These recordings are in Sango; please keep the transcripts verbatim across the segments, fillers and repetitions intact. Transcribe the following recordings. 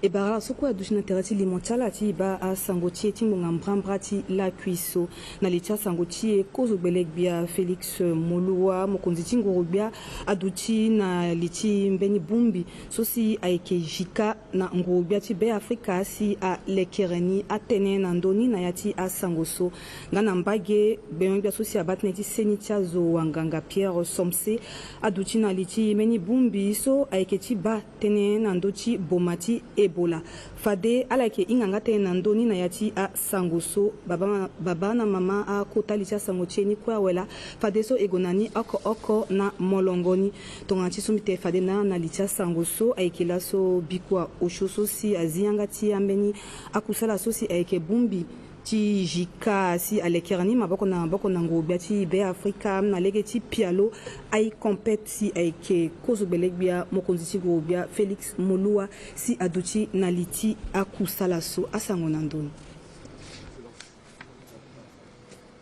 E bara ala so kue aduti na tere ti limo ti ala ti e baa asango ti e ti ngbonga mbrambra ti lakui so. Na li ti asango ti e, kozo gbele-gbia Félix Moloua, mokonzi ti nguru-gbia, aduti na li ti mbeni bongbi so si ayeke JICA na nguru-gbia ti Beafrika si alekere ni atënë na ndö ni na ya ti asango so. Nga na mbage, gbenyo-gbia so si abaa tënë ti seni ti azo wanganga Pierre Somse aduti na li ti mbeni bongbi so ayeke ti baa tënë na ndö ti boma ti Ebola. Fade ala yeke hinga nga tënë na ndö ni na ya ti asango so. Baba, baba na mama, akota li ti asango ti e ni kue awela. Fadeso e gue na ni oko oko na molongo ni. Tongana ti so mbi tene fade na ala na li ti asango so, ayeke laso bikua osio so si azi yanga ti ambeni akusala so si ayeke bongbi ti JICA si alekere ni maboko na maboko na nguru-gbia ti Beafrika na lege ti pialo, Eye Compete, si ayeke kozo gbele-gbia mokonzi ti nguru-gbia Félix Moloua si aduti na li ti akusala so. Asango na ndö ni.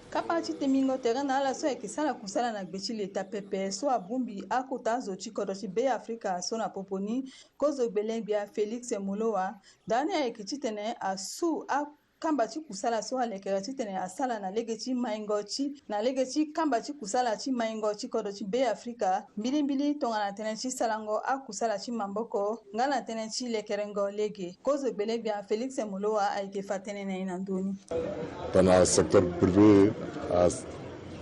Kapa ti tembingo tere na ala so ayeke sara kusala na gbe ti leta pepe so abongbi akota zo ti kodro ti Beafrika so na popo ni, kozo gbele-gbia Félix Moloua, daa ni ayeke titene asu a kamba ti kusala so alekere titene asara na lege ti maingo ti, na lege ti kamba ti kusala ti maingo ti kodro ti Beafrika, mbilimbili tongana tënë ti sarango akusala ti maboko nga na tënë ti lekerengo lege. Kozo gbele-gbia Félix Moloua ayeke fa tënë na e na ndö ni. Tongana secteur privé a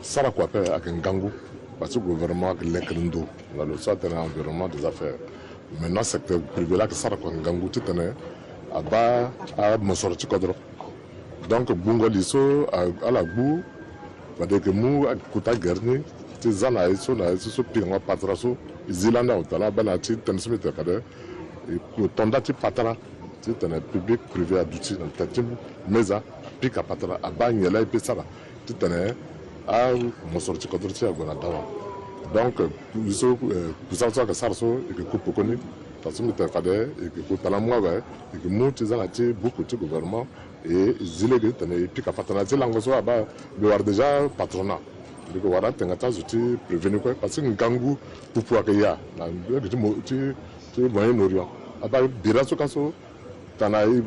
sara kua ape ayeke ngangu, parce que gouvernement ayeke lekere ndo na lo so atene environnement des affaires. Maintenant secteur privé laa ayeke sara kua ngangu titene abaa amosoro ti kodro. Donc gbungo li so a, ala gbu fade e yeke mu akota gere ni ti za na ye so na ye so, so pikango apatara so e zi lani awe, tongana abaa na ya ti tënë so mbi tene fade e ko to nda ti patara titene public privé aduti na tënë ti meza apika patara, abaa nyen laa e peut sara titene amosoro ti kodro ti e ague na dawa. Donc e so, eh, kusala so ayeke sara so e yeke ku pekoni. Taa so mbi tene fade e yeke ku tala mu awe, e yeke mu ti za na ya ti buku ti gouvernement, e zi lege titene e pika patara na ya ti lango so abaa. Mbi wara déjà patronat, mbi yeke wara atenga ti azo ti privé ni kue, parce que ngangu pupu ayeke ya na lege ti mo, ti, ti Moyen-Orient. Abaa bira so ka so tana e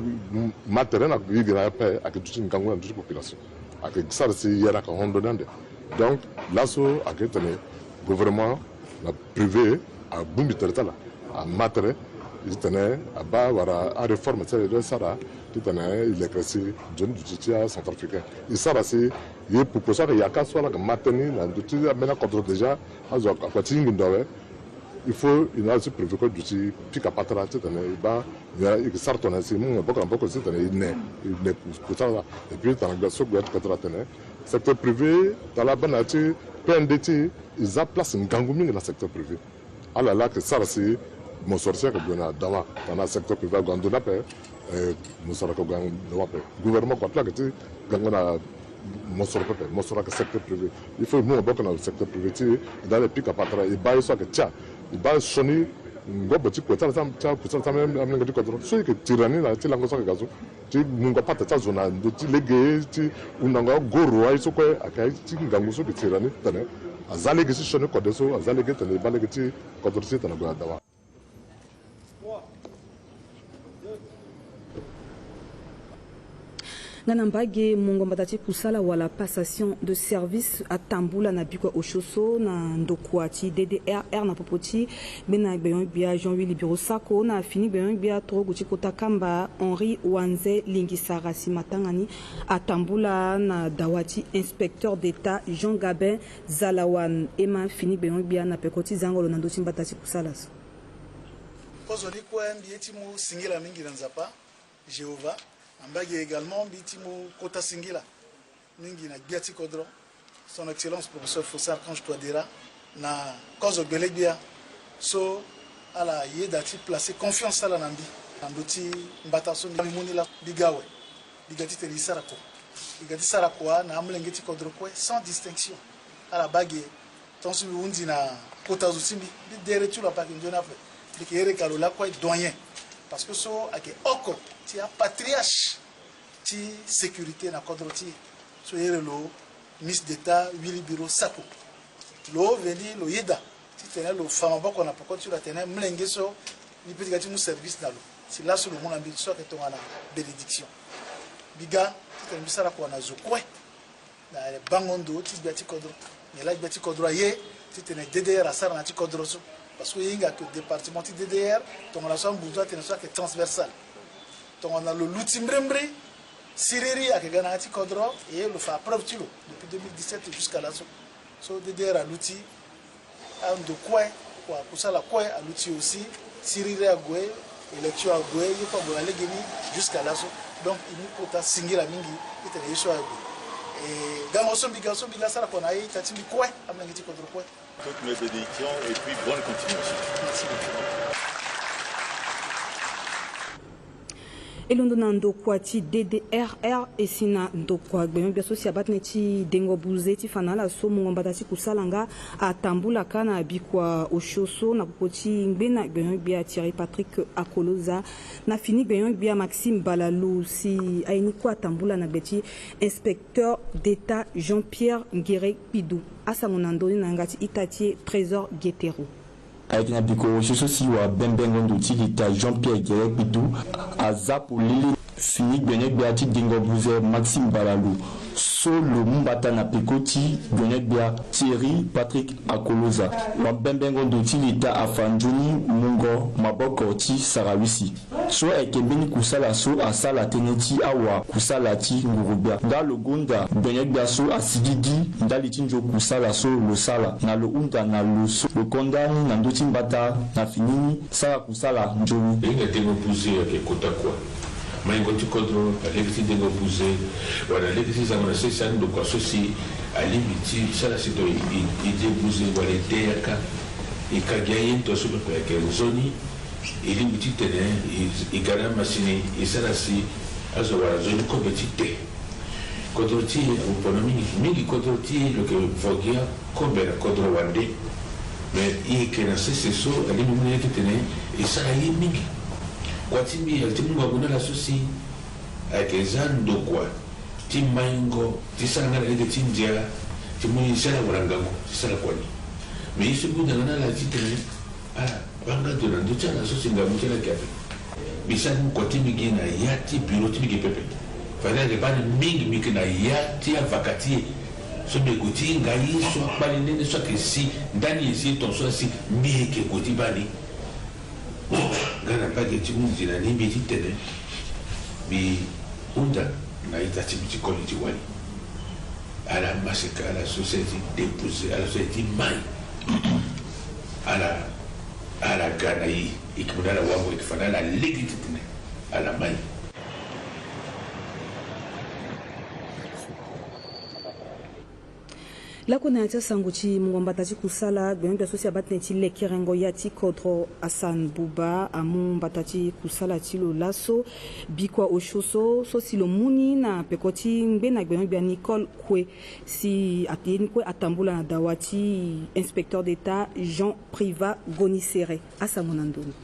ma tere na yigi na ape ayeke duti ngangu na ndö ti population. Ayeke sara si yere ayeke hon ndoni ande. Donc laso ayeke tene gouvernement na privé abongbi tere ti ala, ama tere titene abaa wala aréforme ti ala e sara titene e lekere si nzoni duti ti acentrafricain. E sara si ye pupu so ayeke yaka so ala yeke ma tënë ni na ndö ti ambeni akodro déjà, azo akua ti yingi ndo awe. Il faut e na ala ti privé kue duti pika patara titene e baa nyen e yeke sara tongana si e mu maboko na maboko titene e ne, e ne kusala. Et puis tongana gbia so gbia ti kodro atene secteur privé, tala baa na ya ti P N D ti e, e za place ngangu mingi na secteur privé. Ala laa ayeke sara si mosoro ti e ayeke gue na dawa. Tongana secteur privé ague na ndo ni ape, eh, mosoro ayeke gue na dawa ape. Gouvernement kua ti lo ayeke ti gango na mosoro pepe, mosoro ayeke secteur privé. Il faut e mu maboko na secteur privé ti e, e daa e pika patara, e baa ye so ayeke tia, e baa sioni ngobo ti kue ti ala ti akusala ti amolenge ti kodro so e yeke tiri na ni na ya ti lango so ayeke ga so. Ti mungo apata ti azo na ndö ti lege ti hundango agoro aye so kue ayeke aye ti ngangu so e yeke tiri na ni titene aza lege ti sioni kode so, aza lege titene e baa lege ti kodro ti e titene ague na dawa. Nga na mbage, mungo mbata ti kusala wala passation de service atambula na bikua osio so na ndokua ti D D R R na popo ti gbena gbenyo-gbia Jean Willy Biro Sako na fini gbenyo-gbia torogo ti kota kamba Henri Wanze Lingisara si matanga ni atambula na dawa ti inspecteur d'État Jean Gabin Zalawan. E ma fini gbenyo-gbia na peko ti zango lo na ndö ti mbata ti kusala so. Kozo ni kue mbi ye ti mu singila mingi na Nzapa Jéhovah. Na mbage également mbi ye ti mu kota singila mingi na gbia ti kodro, Son Excellence Professeur Faustin Archange Touadéra, na kozo gbele-gbia so ala yeda ti placer confiance ti ala na mbi na ndö ti mbata so mbi mu ni laa. Mbi ga awe, mbi ga titene e sara kua, mbi ga ti sara kua na amolenge ti kodro kue sans distinction. Ala baa ge, tongaso mbi hunzi na kota zo ti mbi, mbi dere ti lo ape ayeke nzoni ape. Mbi yeke iri ka lo lakue doyen, parce que so ayeke oko ti apatriarche ti sécurité na kodro ti e. So iri lo Miss d'État Willy Biro Sako. Lo veni lo yeda titene lo fa maboko na peko ti lo atene molenge so mbi peut ti ga ti mu service na lo. Si laso lo mu na mbi so ayeke tongana bénédiction. Mbi ga titene mbi sara kua na zo kue na bango ndo ti gbia ti kodro. Nyen laa gbia ti kodro aye titene D D R asara na ya ti kodro so? Parce que e hinga ayeke département ti D D R, tongana so angunza atene so ayeke transversal. Tongana lo luti mbrimbri, siriri ayeke ga na ya ti kodro, e lo fa apreuve ti lo depuis deux mille dix-sept jusqu'à laso. So D D R aluti, ando kue, kua kusala kue aluti aussi, siriri ague, élection ague, ye kue ague na legeni jusqu'à laso. Donc e mu kota singila mingi titene ye so ague. E gango so mbi ga, so mbi ga sara kua na aita ti mbi kue, amolenge ti kodro kue. Toutes mes bénédictions et puis bonne continuation. Merci beaucoup. E londo na ndokua ti D D R R, e si na ndokua gbenyo-gbia so si abaa tënë ti dengo buze ti fa na ala so mungo mbata ti kusala nga atambula kâ na bikua osio so na popo ti ngbena gbenyo-gbia Thierry Patrick Akoloza na fini gbenyo-gbia Maxime Balalou si aye ni kue atambula na gbe ti inspecteur d'État Jean-Pierre Ngere Kpidou. Asango na ndö ni na yanga ti ita ti e Trésor Guetero. Ayeke na bikua osio so si wabembengo ndo ti leta Jean-Pierre Ngere Kpidou aza polele fini gbenyo-gbia ti dengo buze Maxime Balalou so lo mu mbata na peko ti gbenyo-gbia Thierry Patrick Akoloza. Wabembengo ndo ti leta afa nzoni mungo maboko ti sarawisi. So ayeke mbeni kusala so asala tënë ti awakusala ti nguru-gbia. Nga lo gonda gbenyo-gbia so asigigi ndali ti nzo kusala so lo sala na lo hunda na lo so lo konda ni na ndö ti mbata na fini ni sara kusala nzoni. E hinga dengo buze ayeke kota kua. Maingo ti kodro na lege ti dengo buze wala na lege ti zango na sese andokua so si alingbi ti sara si to e, e, e de buze wala e de yaka. E ka gi aye ni to so pepe ayeke nzoni. E lingbi titene e, e ga na amasini e sara si azo wara nzoni kobe ti te. Kodro ti e apopo na mingi, mingi kodro ti e lo yeke vo gi akobe na kodro wande. Me e yeke na sese so alingbi mu na ye titene e sara ye mingi. Kua ti mbi ayeke ti mu ngangu na ala so si ayeke za ndokua ti maingo ti sara nga na lege ti ndia ti mu ye ti ala wara ngangu ti sara kua ni. Me ye so mbi hunda nga na ala titene ala baa nga ndo na ndö ti ala so si ngangu ti ala ayeke ape. Mbi sara ni kua ti mbi gi na ya ti biro ti mbi gi pepe. Fade ala yeke baa ni mingi mbi yeke na ya ti avaka ti e so mbi yeke gue ti hinga ye so akpali nene so ayeke si ndani e si e ton so asi mbi yeke gue ti baa ni. Nga na mbage ti mu nzila ni mbi ti tene mbi hunda na ita ti mbi ti koli ti wali. Ala maseka ala so si aye ti dépouser ala so aye ti mai. Ala, ala ga na e, e yeke mu na ala wango, e yeke fa na ala lege titene ala mai. Lakue na ya ti asango ti mungo mbata ti kusala, gbenyo-gbia so si abaa tënë ti lekerengo ya ti kodro Hassan Bouba amu mbata ti kusala ti lo laso. Bikua osio so, so si lo mu ni na peko ti ngbena gbenyo-gbia Nicole Koué si aye ni kue atambula na dawa ti inspecteur d'État Jean Privat Gonisere. Asango na ndoni.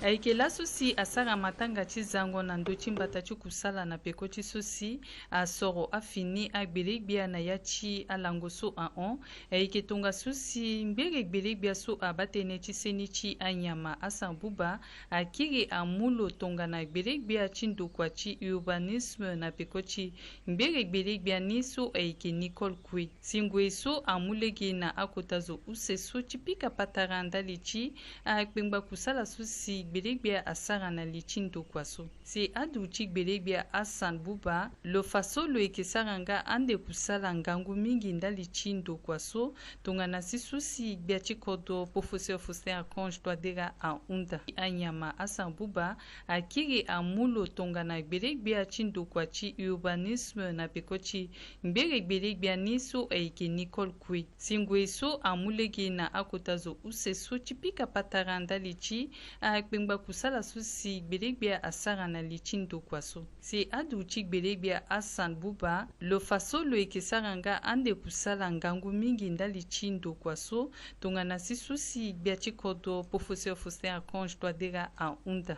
Ayeke laso si asara matanga ti zango na ndö ti mbata ti kusala na peko ti so si asoro afini agbele-gbia na ya ti alango so ahon. Ayeke tongaso si ngbere gbele-gbia so abaa tënë ti seni ti anyama Hassan Bouba akiri amu lo tongana gbele-gbia ti ndokua ti urbanisme na peko ti ngbere gbele-gbia ni so ayeke Nicole Koué. Si ngoi so amu lege na akota zo use so ti pika patara ndali ti akpengba kusala so si gbele-gbia asara na li ti ndokua so. Si aduti gbele-gbia Hassan Bouba, lo fa so lo yeke sara nga ande kusala ngangu mingi ndali ti ndokua so, tongana si so si gbia ti kodro Professeur Faustin Archange Touadéra ahunda. Anyama Hassan Bouba akiri amu lo tongana gbele-gbia ti ndokua ti urbanisme na peko ti ngbere gbele-gbia ni so ayeke Nicole Koué. Si ngoi so amu lege na akota zo use so ti pika patara ndali ti akpengba kusala so si gbele-gbia asara na li ti ndokua so. Si aduti gbele-gbia Hassan Bouba, lo fa so lo yeke sara nga ande kusala ngangu mingi ndali ti ndokua so, tongana si so si gbia ti kodro Professeur Faustin Archange Touadéra ahunda.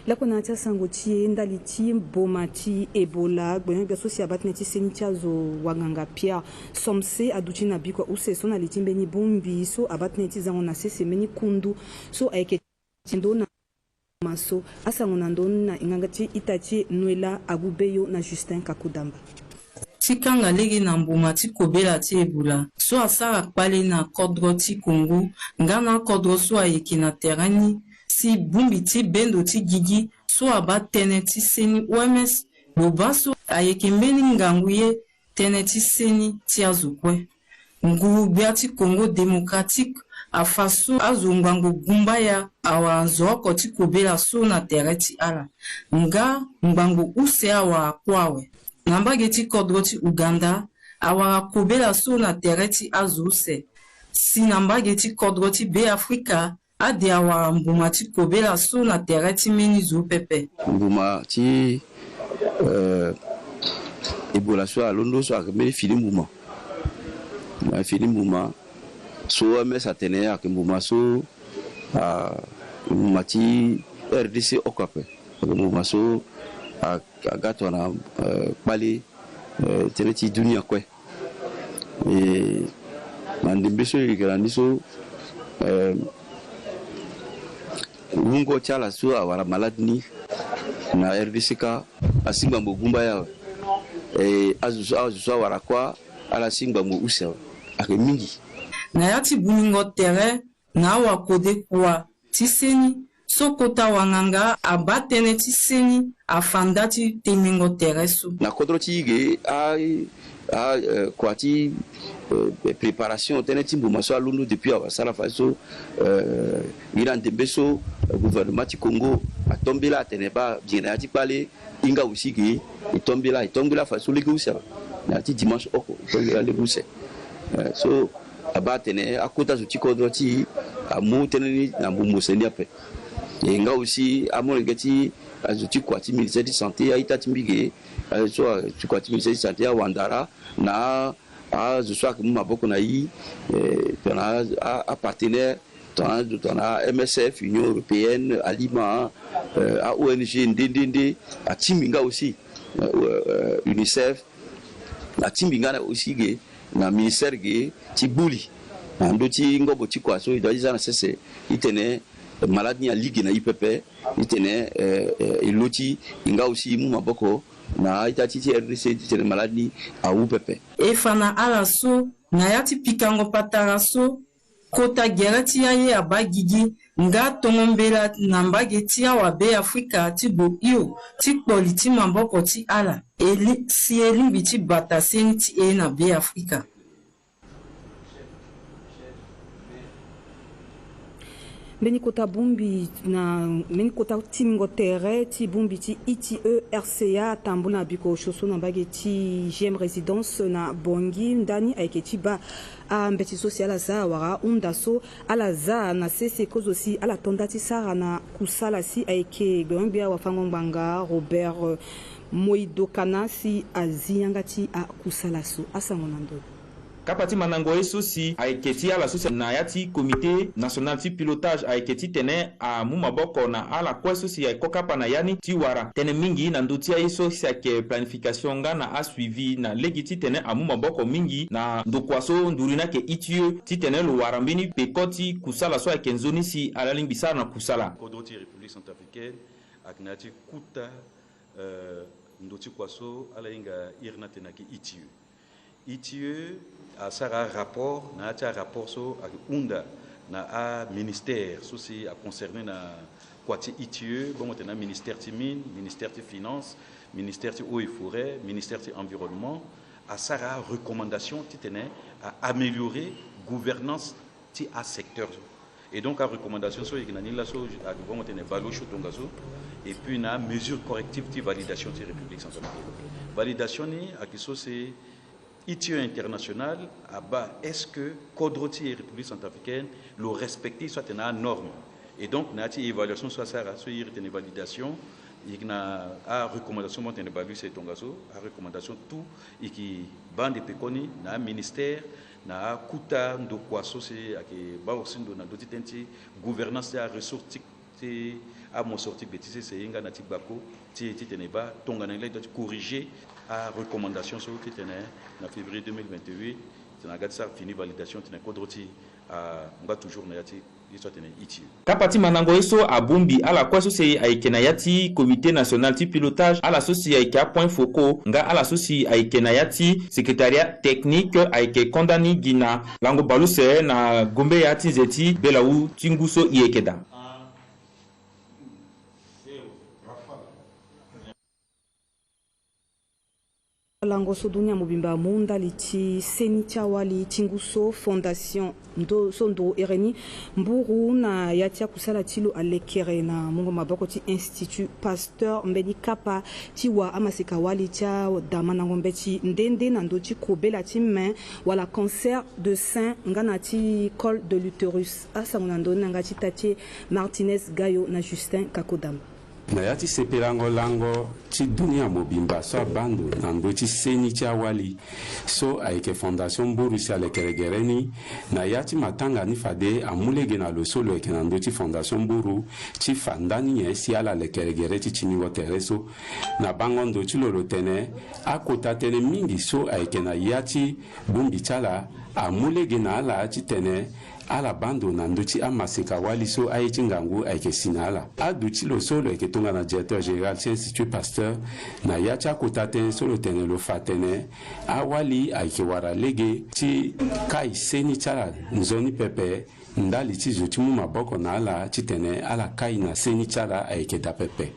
Lakue na ya ti asango ti e, ndali ti mboma ti Ebola, gbenyogbia so si abaa tënë ti seni ti azo, wanganga Pierre Somse aduti na bikua use so na li ti mbeni bongbi so abaa tënë ti zango na sese mbeni kundu so ayeke ti ndo na mboma so. Asango na ndoni na nganga ti ita ti e Noëlla Agubeyo na Justin Kakudamba. Ti kanga lege na mboma ti kobela ti Ebola so asara kpale na kodro ti Congo nga na akodro so ayeke na tere ni, si bongbi ti bendo ti gigi so abaa tënë ti seni O M S, lo baa so ayeke mbeni ngangu ye tënë ti seni ti azo kue. Nguru-gbia ti Congo Démocratique afa so azo ngbangbo gumbaya awara nzoroko ti kobela so na tere ti ala, nga ngbangbo use awara kue awe. Na mbage ti kodro ti Ouganda, awara kobela so na tere ti azo use. Si na mbage ti kodro ti Be Afrika, ade awara mboma ti kobela so na tere ti mbeni zo pepe. Mboma ti, eh, Ebola so alondo so ayeke mbeni fini mboma. Na fini mboma so O M S atene ayeke mboma so, ah, mboma ti R D C oko ape. Ayeke mboma so a, aga tongana, eh, kpale, eh, tënë ti dunia kue. E, na ndembe so e yeke na ni so, eh, wungo ti ala so awara malade ni na R D C kâ asi ngbangbo gumbaya awe. E, azo so, azo so awara kua, ala si ngbangbo use awe. Ayeke mingi. Na ya ti bungingo tere na awakode kua ti seni so kota wanganga abaa tënë ti seni afa nda ti temingo tere so. Na kodro ti e ge, a, a, eh, kua ti, eh, préparation tënë ti mboma so alondo depuis awasara fadeso, eh, gi na ndembe so, eh, gouvernement ti Congo atombela atene baa gi na ya ti kpale, hinga aussi ge, e tombela, e tombela fadeso lege use awe. Na ya ti dimanche oko e tombela lege use. Eh, so abaa atene akota zo ti kodro ti e amu tënë ni na mbumbuse ni ape. E nga aussi amolenge ti azo ti kua ti ministère ti santé, a-ita ti mbi ge, azo ti kua ti ministère ti santé, awandara na azo so ayeke mu maboko na e, eh, tongana a, a, apartenaire, tongana, tongana M S F, Union européenne, Alima, eh, a-O N G nde nde nde, atingbi nga aussi, eh, eh, UNICEF, atingbi nga na aussi ge na ministère ge ti gbu li na ndö ti ngobo ti kua so e doit ti za na sese, titene malade ni ali ge na e pepe, titene, eh, eh, e lo ti e nga aussi e mu maboko na a-ita ti, ti R D C, titene malade ni awu pepe. E fa na ala so, na ya ti pikango patara so, kota gere ti aye abaa gigi, nga tongo mbela na mbage ti awabe Afrika ti gue hio ti kpoli ti maboko ti ala, e li, si e lingbi ti bata seni ti e na Be Afrika. Mbeni kota bongbi na mbeni kota timingo tere ti bongbi ti I T I E R C A atambula na biko osio so na mbage ti G M Résidence na Bangui, ndani ayeke ti baa ambeti so si ala za wala ahunda so ala za na sese kozo si ala to nda ti sara na kusala si ayeke gbenyogbia wafango-ngbanga Robert, eh, Moidokana si azi yanga ti akusala so. Asango na ndo. Kapa ti mandango ye so si ayeke ti ala so si na ya ti Comité National ti Pilotage ayeke titene amu maboko na ala kue so si ayeke kapa na ya ni ti wara tënë mingi na ndö ti aye so si ayeke planification nga na asuivi na lege titene amu maboko mingi na ndokua so nduru ni ayeke I T I E titene lo wara mbeni peko ti kusala so ayeke nzoni si ala lingbi sara na kusala. Kodro ti République centrafricaine ayeke na ya ti kuta, eh, ndo ti kua so ala hinga iri ni atene ayeke I T I E. I T I E asara rapport, na ya ti arapport so ayeke hunda na aministère so si aconcerné na kua ti I T I E, bongo tene aministère ti mines, ministère ti finances, ministère ti eaux et forêts, ministère ti environnement, asara recommandation titene a améliorer gouvernance ti asecteur so. Et donc arecommandation so e yeke na ni laso, ayeke bongo tene baleosio tongaso. Et puis na amesure corrective ti validation ti République centrafricaine. Validation ni ayeke so si I T I E international abaa est-ce que kodro ti e République centrafricaine lo respecter so atene anorme. Et donc na ya ti évaluation so asara so e iri tene validation, e yeke na arecommandation mo tene baleuse tongaso, arecommandation tout e yeke baa ande pekoni na aministère, na akuta ndokua so si ayeke baa aussi ndo na ndö ti tënë ti gouvernance ti aressource ti Ti amosoro ti gbe ti sese ye nga na ti gbako ti e titene e baa tongana e laa e doit ti corriger arecommandation so titene na février deux mille vingt-huit titene aga ti sara fini validation titene kodro ti e angba toujours na ya ti ye so atene utile. Kapa ti mandango ye so abongbi ala kue so si ayeke na ya ti Comité national ti pilotage, ala so si ayeke apoints focaux nga ala so si ayeke na ya ti secrétariat technique ayeke konda ni gi na lango baleuse na gombeya ti nze ti belawu ti ngu so e yeke daa. Lango so dunia mobimba amu ndali ti seni ti awali ti ngu so fondation ndo so nduru ere ni mburu na ya ti akusala ti lo alekere na mungo maboko ti Institut Pasteur mbeni kapa ti wa amaseka wali ti ada mandango mbeti nde nde na ndö ti kobela ti main wala cancer de sein nga na ti col de l'utérus. Asango na ndö ni na yanga ti ita ti e Martinez Gayo na Justin Kakodamba. Na ya ti sepelango lango ti dunia mobimba so abaa ndo na ndö ti seni ti awali so ayeke fondation mburu si alekere gere ni, na ya ti matanga ni fade amu lege na lo so lo yeke na ndö ti fondation mburu ti fa ndani nyen si ala lekere gere ti timingo tere so. Na bango ndo ti lo lo tene akota tënë mingi so ayeke na ya ti bongbi ti ala amu lege na ala titene ala baa ndo na ndö ti amaseka wali so aye ti ngangu ayeke si na ala. Aduti lo so lo yeke tongana directeur général ti Institut Pasteur na ya ti akota tënë so lo tene lo fa atene awali ayeke wara lege ti kai seni ti ala nzoni pepe ndali ti zo ti mu maboko na ala titene ala kai na seni ti ala ayeke daa pepe.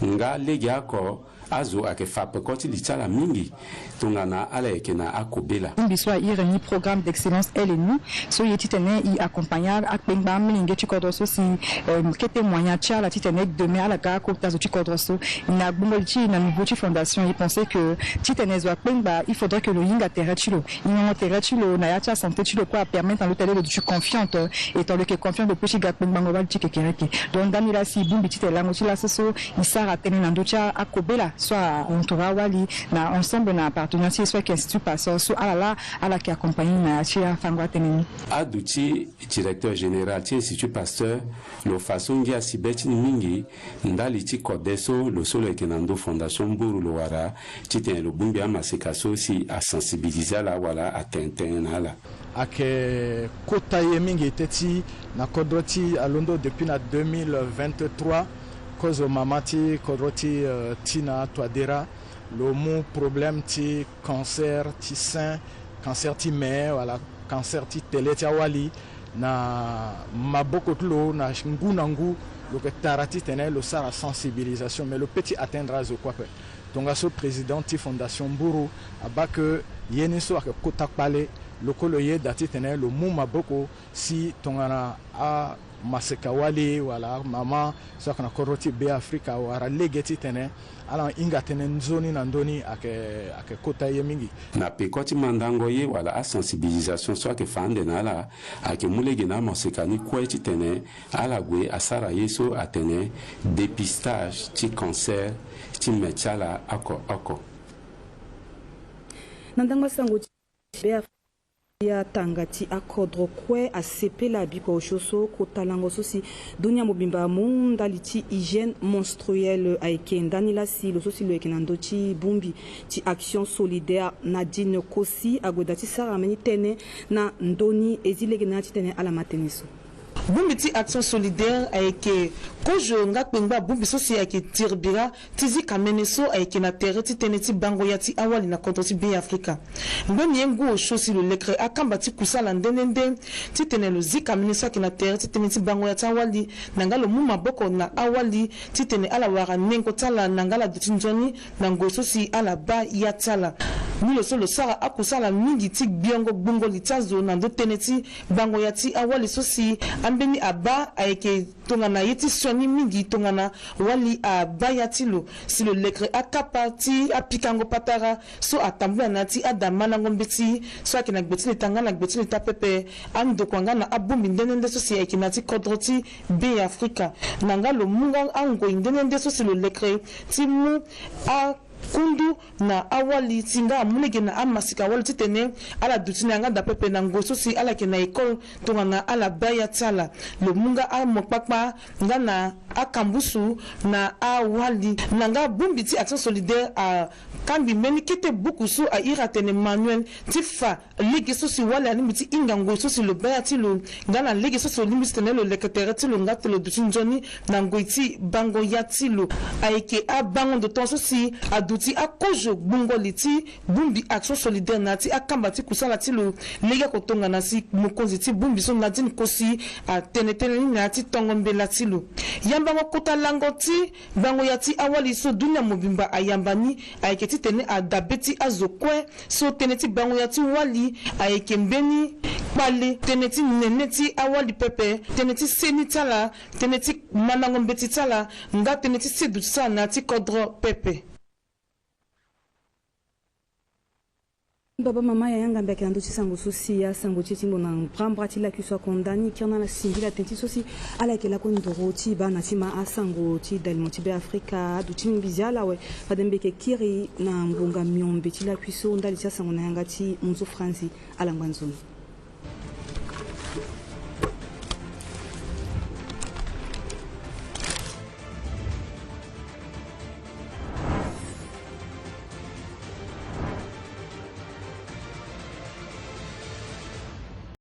Nga legeoko azo ayeke fa peko ti li ti ala mingi tongana ala yeke na akobela. Bongbi so a iri ni programme d'excellence L et nous so ye titene e accompagner akpengba amolenge ti kodro so si, euh, kete moyen ti ala titene demain ala ga akota zo ti kodro so. Na gbongo li ti e na niveau ti fondation e pense que titene zo akpengba il faudrait que lo hinga tere ti lo. Hingango tere ti lo na ya ti asanté ti lo kue apermettre na lo tene lo duti confiante, euh, et tant lo yeke confiante lo peut ti ga kpengbango wali ti kekereke. Donc ndani laa si e bongbi titene lango ti laso so e sara tënë na ndö ti akobela so aentouré awali na ensemble na partenaire ti e so ayeke Institut Pasteur so ala laa ala yeke accompagner na ya ti afango atënë ni. Aduti directeur général ti Institut Pasteur lo fa so ngia si be ti ni mingi ndali ti kode so lo so lo yeke na ndö fondation mburu lo wara titene lo bongbi amaseka so si asensibiliser ala wala atene tënë na ala. Ayeke kota ye mingi teti na kodro ti alondo depuis na deux mille vingt-trois, kozo mama ti kodro ti, euh, Tina Touadéra lo mu problème ti cancer ti sein, cancer ti me wala cancer ti tele ti awali na maboko ti lo na ngu na ngu. Lo yeke tara titene lo sara sensibilisation mais lo peut ti atteindre azo kue ape. Tongaso président ti fondation mburu abaa ke ye ni so ayeke kota kpale, lo kue lo yeda titene lo mu maboko si tongana amaseka wali wala amama so ayeke na kodro ti Be Afrika awara lege titene ala hinga tënë nzoni na ndö ni ayeke, ayeke kota ye mingi. Na peko ti mandango ye wala asensibilisation so ayeke fa ande na ala ayeke mu lege na amaseka ni kue titene ala gue asara ye so atene dépistage ti cancer ti me ti ala oko oko. Na ndangba sango ti Be Afrika, ya tanga ti akodro kue asepela bikua osio so kota lango so si dunia mobimba amu ndali ti hygiène menstruelle ayeke ndani laa si lo so si lo yeke na ndö ti bongbi ti Action Solidaire Nadine Kosi ague daa ti sara mbeni tënë na ndö ni. E zi lege na ya titene ala ma tënë so. Bongbi ti Action Solidaire ayeke kozo nga kpengba bongbi so si ayeke tiri bira ti zika mene so ayeke na tere ti tënë ti bango ya ti awali na kodro ti Be Afrika. Ngbeni ye ngu osio si lo lekere akamba ti kusala nde nde nde titene lo zika mene so ayeke na tere ti tënë ti bango ya ti awali na nga lo mu maboko na awali titene ala wara nengo ti ala na nga ala duti nzoni na ngoi so si ala baa ya ti ala. Ni lo so lo sara akusala mingi ti gbiongo gbungo li ti azo na ndö tënë ti bango ya ti awali so si ambeni abaa ayeke tongana ye ti sioni mingi tongana wali abaa ya ti lo si lo lekere akapa ti apikango patara so atambula na ya ti ada mandango mbeti so ayeke na gbe ti leta nga na gbe ti leta pepe, andokua nga na abongbi nde nde nde so si ayeke na ya ti kodro ti Be Afrika. Na nga lo mu nga angoi nde nde nde so si lo lekere ti mu a kundu na awali ti nga amu lege na amasika wali titene ala duti na yanga daa pepe na ngoi so si ala yeke na école tongana ala baa ya ti ala. Lo mu nga amokpakpa nga na akambusu na awali na nga bongbi ti Action Solidaire akangbi mbeni kete buku so a iri atene manuel ti fa lege so si wali alingbi ti hinga ngoi so si lo baa ya ti lo nga na lege so si lo lingbi titene lo leke tere ti lo nga titene lo duti nzoni na ngoi ti bango ya ti lo. Ayeke abango ndo tonga so si aduti akozo gbungo li ti bongbi Action Solidaire na ya ti akamba ti kusala ti lo. Lege oko tongana si mokonzi ti bongbi so Nadine Kosi atene tënë ni na ya ti tongo mbela ti lo. Yambango kota lango ti bango ya ti awali so dunia mobimba ayamba ni ayeke titene adabe ti azo kue so tënë ti bango ya ti wali ayeke mbeni kpale tënë ti nene ti awali pepe, tënë ti seni ti ala, tënë ti mandango mbeti ti ala nga tënë ti seduti ti ala na ya ti kodro pepe. Baba mama yaya ngambe ayeke na ndö ti sango so si asango ti e ti mbo na mbrambra ti lakui so akonda ni kiri na ala singila tënë ti so si ala yeke lako ndoro ti baa na ti ma asango ti dalimo ti Be Afrika aduti mbizi ala awe. Fade mbi yeke kiri na ngbonga miombe ti lakui so ndali ti asango na yanga ti monzo franzi. Ala ngba nzoni.